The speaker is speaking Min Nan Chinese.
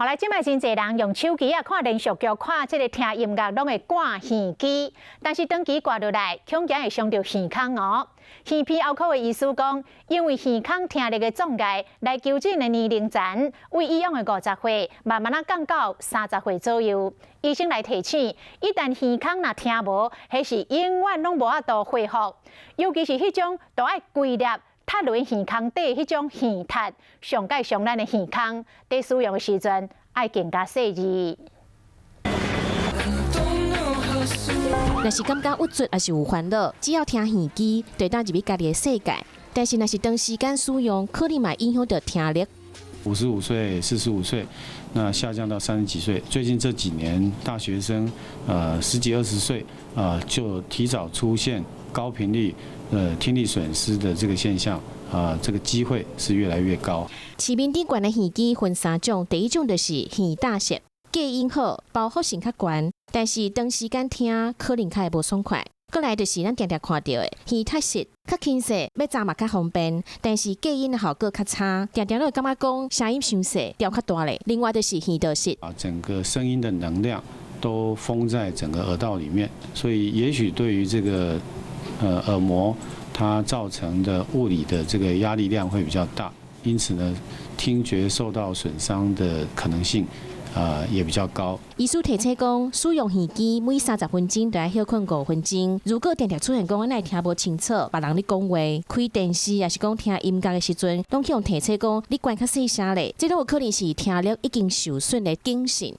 後來這擺真濟人用手機啊看連續劇、看這个聽音樂，攏會掛耳機。但是長期掛落來，恐驚會傷著耳孔哦。耳鼻喉科的醫師講，因為耳孔聽力的障礙來求診的年齡層，為以往的50歲，慢慢仔降到30歲左右。醫生來提醒，一旦耳孔若聽無，彼是永遠攏無法度恢復。尤其是彼種都愛規粒塞佇耳孔底彼種耳塞，上蓋傷咱的耳孔，佇使用的時陣愛更加細膩。若是感覺鬱卒，抑是有煩惱，只要聽耳機，就會當入去家己的世界。但是，若是長時間使用，可能嘛會影響著聽力。 55歲、45歲，那下降到30幾歲。最近這幾年，大學生，十幾二十歲，就提早出現高頻率，聽力損失的這個現象，啊，這個機會是越來越高。市面頂懸的耳機分三種，第一種就是耳搭式，隔音好，包覆性較懸，但是長時間聽可能較會無爽快。閣來就是咱定定看著的耳塞式，較輕細，欲紮嘛較方便，但是隔音的效果較差，定定攏會感覺講聲音傷細，調較大咧。另外就是耳道式，啊，整個聲音的能量都封在整個耳道裡面，所以也許對於這個耳膜，它造成的物理的這個壓力量會比較大，因此呢，聽覺受到損傷的可能性啊，也比較高。醫師提醒講，使用耳機每30分鐘就愛歇睏5分鐘。如果定定出現講按呢聽無清楚，別人咧講話、開電視抑是講聽音樂的時陣，攏去予提醒講你關較細聲咧，這攏有可能是聽力已經受損的警訊。